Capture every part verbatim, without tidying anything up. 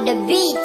The beat.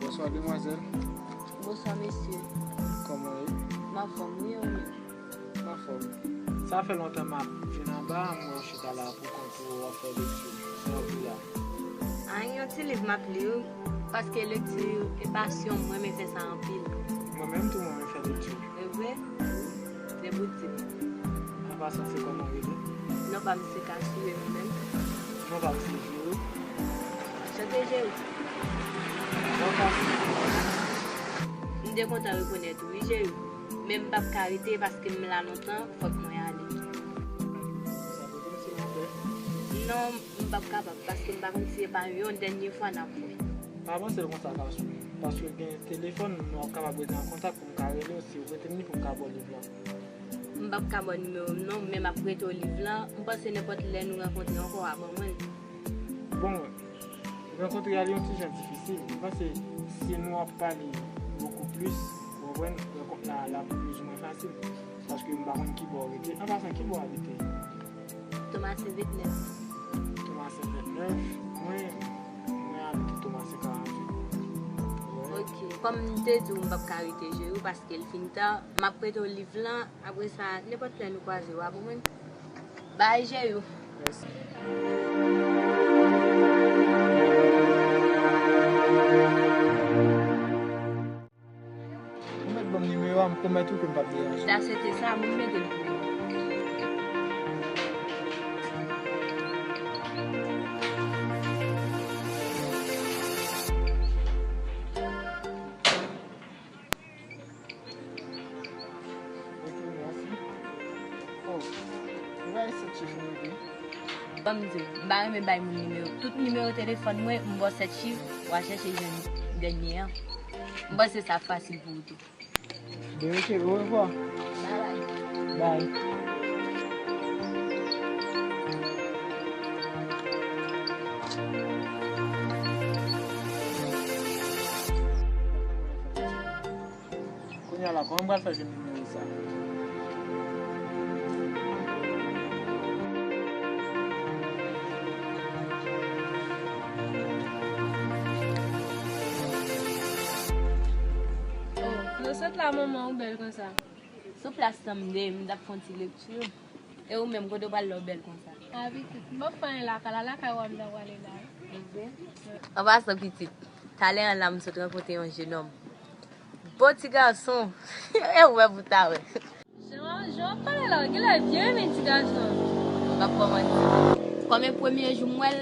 Bonswa, demwazèl. Bonswa, mesye. Kòman w ye? M anfòm, wi, e ou menm? M anfòm. Sa fè lontan m ap vin anba, m wè w chita la pou kont ou, w ap fè lekti. Sa w ap li la? A, yon ti liv m ap li, wi, paske lekti e pasyon m, mwen renmen fè sa anpil. Mwen menm tou, mwen renmen fè lekti. E vre? Se pou di. An pasan, se kòman w rele? Non pa m se Kasou, e ou menm? Non pa m se Jero. Anchante, Jero. Bon, Kasou. M te kontan rekonèt ou, wi, Jero. Men m p ap ka rete paske m la lontan, fòk mwen ale. Sa te konn si m ap fè? Non, m p ap kapab paske m pa konn si se pa yon dènye fwa n ap wè. Pa panse l konsa, Kasou. Paske gen telefòn, nou ap kapab rete an kontak pou m ka rele w, si w rete m li pou m ka ba w liv lan. M p ap ka ba w nimewo m non, men m ap prete w liv lan. M panse nenpòt lè nou rankontre ankò, w a ban mwen l. Bon, rankontre a li yon ti jan difisil. M panse si nou ap pale bokou plis, ou konprann, rankont la, l ap plizoumwen fasil. Paske m pa konn ki bò w rete. An pasan, ki bò w abite? Tomasen vennèf. Tomasen vennèf, mwen, mwen abite Tomasen karanntuit. Ok, kòm m te di w, m p ap ka rete, Jero, paske l fin ta. M ap prete w liv lan, apre sa, nenpòt lè nou kwaze, w a konprann? Bay, Jero. Mèsi. Ou mèt ban m nimewo a, m pwomèt ou ke m p ap deranje w. Sa se te sa, bon, m mete l pou ou. Ok, mèsi. Oh, ou bay sèt chif ou mete. Ban m di w, m pa renmen bay moun nimewo. Tout nimewo telefòn mwen, m ba w sèt chif, w a chèche jwenn dènye an. M panse sa fasil pou ou tou. Ben, ok, orevwa. Bye bye. Bye. Kounye a la, kòman m pral fè jwenn nimewo sa? Oh, nou sot la, manman, ou bèl konsa. Sou plas lan m te ye, m t ap fè yon ti lekti. E ou menm, kote w pral lè w bèl konsa? A, pitit, m p ap fè anyen lakay la, lakay ou a m ta prale la. An pasan, pitit, talè an la, m sot rankontre yon jenòm. Bon ti gason! E ou wè pou ta wè. Jan, jan w ap pale la, w genlè byen renmen ti gason. M p ap ba w manti. Kòm e premye jou m wè l,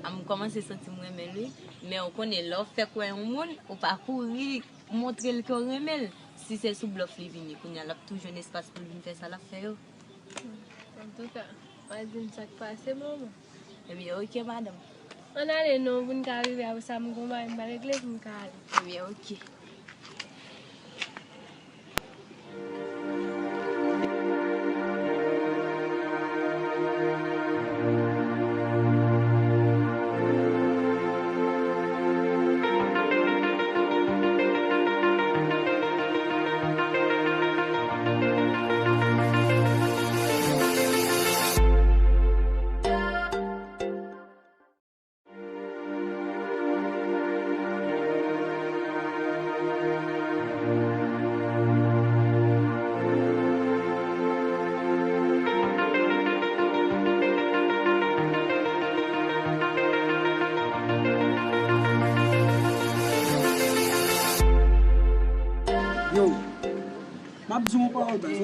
a m kòmanse santi m renmen l, wi. Men ou konnen, lè w fèk wè yon moun, ou pa kouri montre l ke w renmen l. Si se sou blòf li vini, kounye a l ap tou jwenn espas pou l vin fè sa l ap fè yo. Antouka, w a di m sa k pase, manman. Ebyen, oke, madanm. Ann ale non, pou n ka rive apre sa, m gon bagay m pral regle pou m ka ale. Ebyen, oke.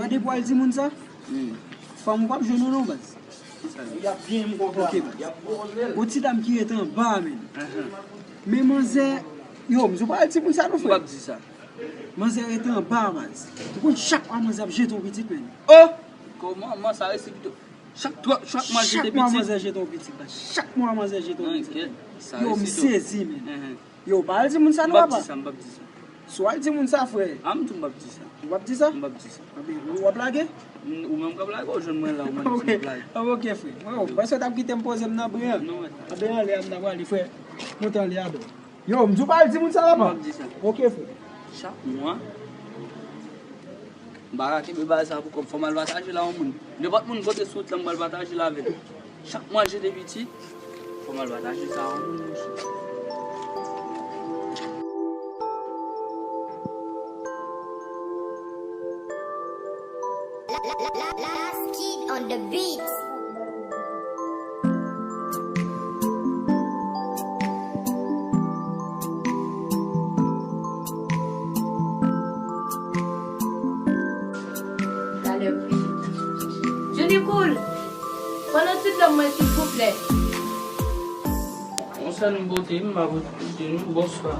Depi w al di moun sa, fanm ou p ap jwenn ou non, baz. Y ap byen m konprann. Ok, baz. Y ap bon. Gon ti dam ki rete anba a, men. Men manzè, yo, m di w pa al di moun sa non, frè. M p ap di sa. Manzè rete anba a, baz. Ou konn chak mwa manzè ap jete yon pitit, men. Oh! Kòman? Man sa resi pito. Chak twa, chak mwa jete pitit. Chak mwa manzè jete yon pitit, baz. Chak mwa manzè jete yon pitit. Yo, m sezi, men. Yo, pa al di moun sa non, papa. M p ap di sa, m p ap di sa. Si w al di moun sa, frè. A, m tou m p ap di sa. Ou p ap di sa? M p ap di sa. Anben, ou ap lage? Ou menm k ap lage, ou jwenn mwen la, ou mande si m ap lage. Ok, frè. Mwen, ou panse w t ap kite m poze m nan bren an? Non, anben, anlè a m ta prale, frè. Monte anlè a, bro. Yo, m di w pa al di moun sa, papa. M p ap di sa. Ok, frè. Chak mwa, m pa ka kenbe bagay sa pou kò m. Fò m al pataje l a yon moun. Nenpòt moun kote sou wout la, m pral pataje l avè l. Chak mwa jete pitit, fò m al pataje sa a yon moun, monchè. Last Kid on the beat. Talè, wi. Johnny Cool, pran yon ti dlo mwen, silvouplè. Yon sèl m pote, m pa pote tout, non, bonswa.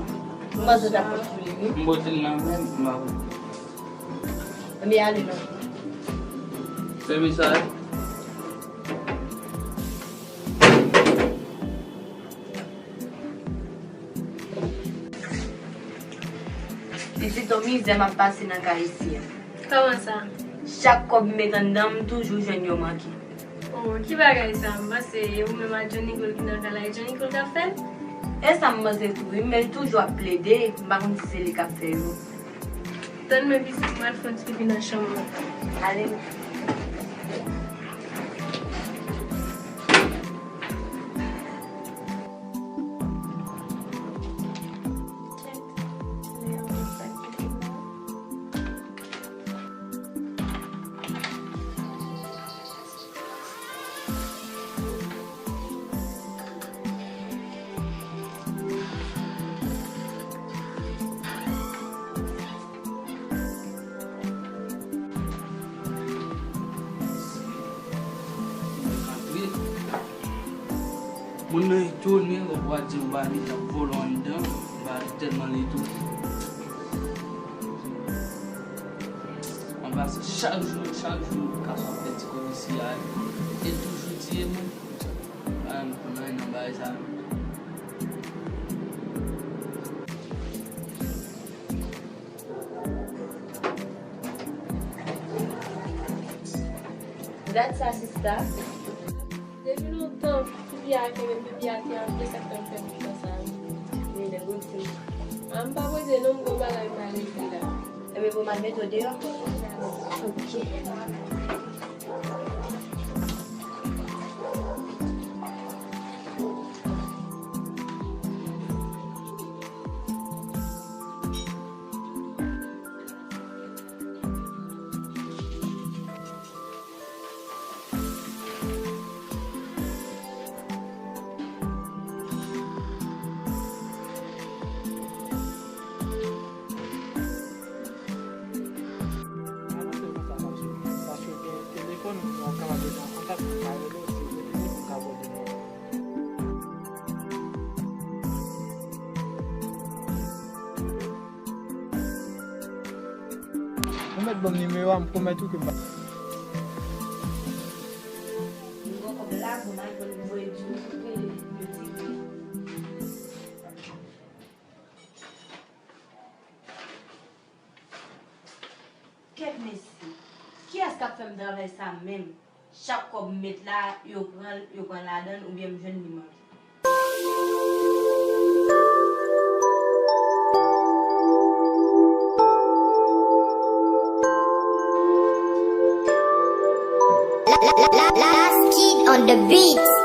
M panse w t ap pote tou li, wi. M pote l nan men, m pa pote. Ebyen, ale non. Fèmen sa. Pitit, yon mizè m ap pase nan kay isi a. Kòman sa? Chak kòb m met anndan, m toujou jwenn yon manke. Oh, ki bagay sa? M panse e ou menm ak Johnny Gold ki nan kay la, e Johnny Gold k ap fè l? E sa m panse tou, wi, men l toujou ap plede, m pa konn si se li k ap fè yo. Tann mwen pitit, mwen al fè yon ti pipi nan chanm mwen. Ale. Moun nan etone, lè w a di yon bagay, li t ap vòlò anndan, bagay tèlman li etone. Anba se chak jou, chak jou, gason ap fè ti kòb isi a, e toujou tiye moun. Bagay m konn anyen nan bagay sa yo. Gad sa, sista. Depi lontan, pipi a kenbe, pipi a te antre, sa k fè m fè mouvman sa a. Men nèg ou di m. A, m pa poze non, m gon bagay m pral regle la. Ebyen, bon, m al mete w deyò. Ok. Paske gen telefòn, ou kapab rete an kontak, ou ka rele, ou se rele, ou ka voye nimewo. Ou mèt ban m nimewo a, m pwomèt ou ke m pa. M gon kòb la, bon, m al pran nimewo epi m rele, yo di wi. Kèt mesye, kiyès k ap fè m travay sa menm? Chak kòb m met la, yo pran l, yo pran ladan l, oubyen m jwenn li manke. Last Kid on the beat.